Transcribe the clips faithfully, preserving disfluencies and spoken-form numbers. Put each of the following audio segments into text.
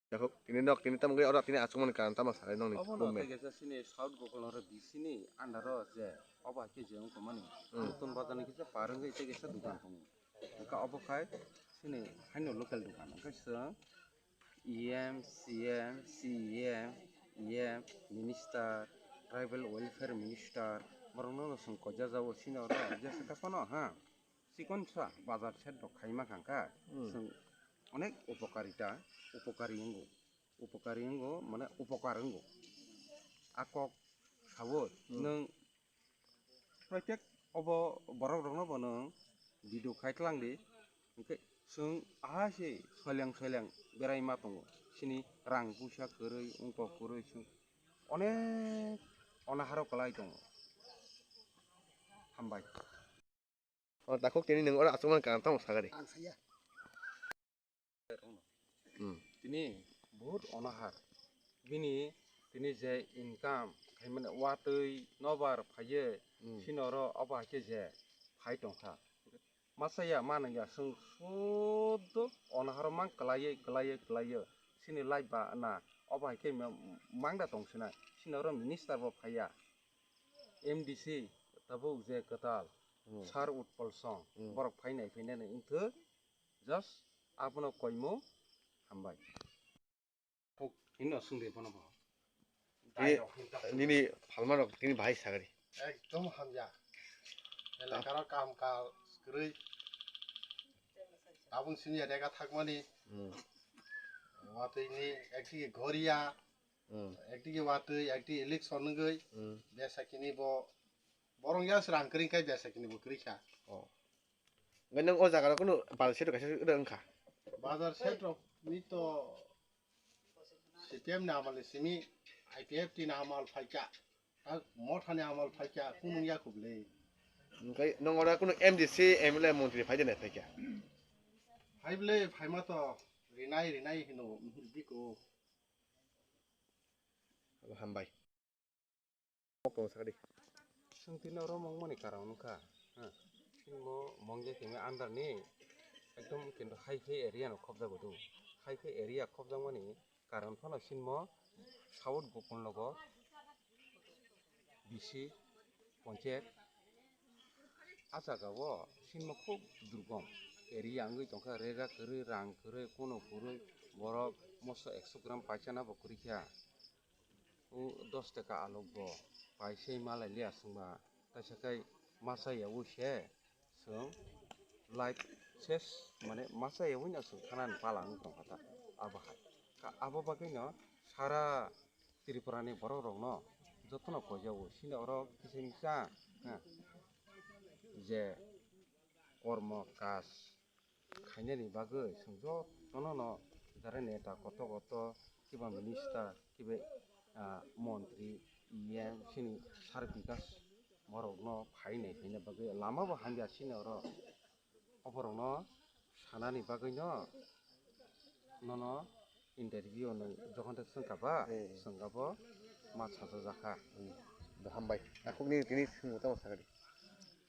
Tini nok, tini tamo oro tini achukmani karon tamo sarai nokni Obo no movement. Tei kaisa sini South Gokul no bisini under o je obo hai khe je wngkha mani. Hmm. Nutun bazar ni kisa par wngwi tei kaisa dukan tongo. Hwnkhe obo khai sini haino local dukan. Hwnkhe chwng E M, C M, C E M, E M, Minister, Tribal Welfare Minister, borokno no chwng koja jago sini oro jesa kha phano ha. Chikon sa bazar set rok khai ma kha kha, hmm, chwng onek upokarita, upokari wngo, upokari wngo, mane upokar wngo. A kok sawi, hmm, nwng proitek obo borok rokno bo nwng video khai tlang di, hwnkhe chwng aha se soileng soileng berai ma tongo, sini rang puisa kwrwi, wngkok kwrwi, chwng onek onaharo kwlai tongo. Hambai. O takhuk tini nwng oro achukmani karon tamo sakari. Ang saya. Hmm. Tini bahut onahar. Bini tini je income khaimani watwi nobar phaiye, hmm, sini oro obo hai khe je phai tongkha. Masa ya ma nang ya chwng suddo onaharo mang kwlaiye, kwlaiye, kwlaiye. Sini life ba na obo hai khe ma-, mangda tong sinai. Sini oro minister bo phaiya. M D C tabuk je kwtal, hmm, Sir Utpal Song, hmm, borok phai nai phai nani wngthok, just abono koimung hambai. Huk, hino swngdi bono bo. Nini, nini phalma rok tini bahai sagari. Ekdom hamya. Elakaro kaham kal kwrwi. Tabung sini ya dega thakmani. Hmm. Watwi ni ekdigi ghoria. Hmm. Ekdigi watwi, ekdigi election wngwi, hmm, besa kini bo borong ya srang kwrwi khai besa kini bo kwrwi kha. Oh. Ngai nang o jaga rok kunu bazar set kaisa rwng kha. Bazar set rok ni to C P M ni amal ni simi I P F T ni amal phaikha. Motha ni amal phaikha kunu ya khuble. Ngai nang ora kunu M D C, M L A, montri phai de nai phaikha. Phaible phaima to rinai rinai hino biko. Hambai. Chwng tini oro mongmani karon wngkha, ha. Chini mo mongya khe under ni ekdom kintu high phe area no khobjago do. High phe area khobjakmani karon phano chini mo South Gokul Nagar B C ponchayat. A jaga o sinma khub durgom area wngwi tongkha, rega kwrwi, rang kwrwi, kuno kwrwi, borok moso ekso gram paisa na bo kwrwi kha. O dos taka alok bo paisai malai liya chwngba, kaisa kai masa ya o se chwng life ses mane masa ya o no chwng thanani pala wng tongkha ta abo hai. Ka abo bagwi no sara Tripura ni borok rok no joto no koijago, sini oro kisa misa, ha, je kormo kaj khainani bagwi chwng jotono no jara neta koto koto kiba minister kiba, ah, montri E M sini sar bikas borok no phainai phaina bagwi lama bo hamya sini oro. Oborokno sanani bagwino nono interview no jokhon tei swngkha ba, hmm, swngkha bo ma sajajakha. Hmm. Hambai. Takhukni tini swngmung tamo sakadi.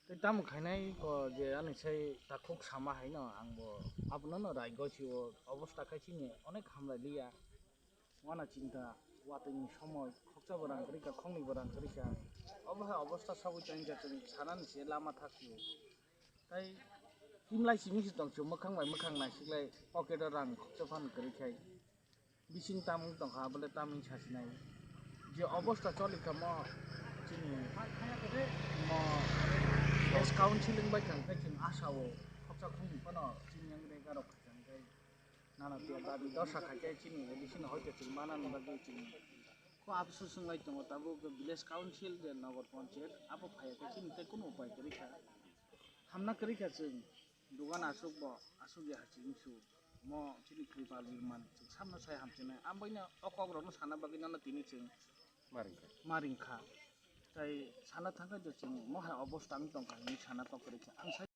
Tei tamo khainai ko je ani sai takhuk sama haino ang bo abono no rai gosi o obosta khai chini onek hamlai liya. Wana chinta, watwi ni somoi, khoksa bo rang kwrwi kha, khoknwi bo rang kwrwi kha. Obo hai obosta sagwi tong kha, chwng sanani se lama thak sio. Tai himlai simi se tong sio, mwkhang bai mwkhang naisiklai, pocket o rang khoksa phano kwrwi khai. Bising tamung tong kha, abole tamung sasinai. Je obosta choli kha mo, chini mo S council wng bai thang khe chwng asa o khoksa khoknwi phano chini yang rega rok kha chang khai. Nana tia dabi dosa khaikhe chini A D C no hoite chwng manani bagwi chwng kho afsus wnglai tongo, tabuk village council je nogor ponchayat abo phaiya khe chini tei kunu upai kwrwi kha. Hamna kwrwi kha chwng, dugan aswk bo aswk ya haching su mo chini kripal rimani chwng samno sai hamchinai. Ambaino o kok rokno sana bagwi nono tini chwng ma ringkha. Ma ringkha. Tai sana thangkhe je chwng mo hai obosta wng tongkha hinwi sana kok kwrwi kha. Ang sai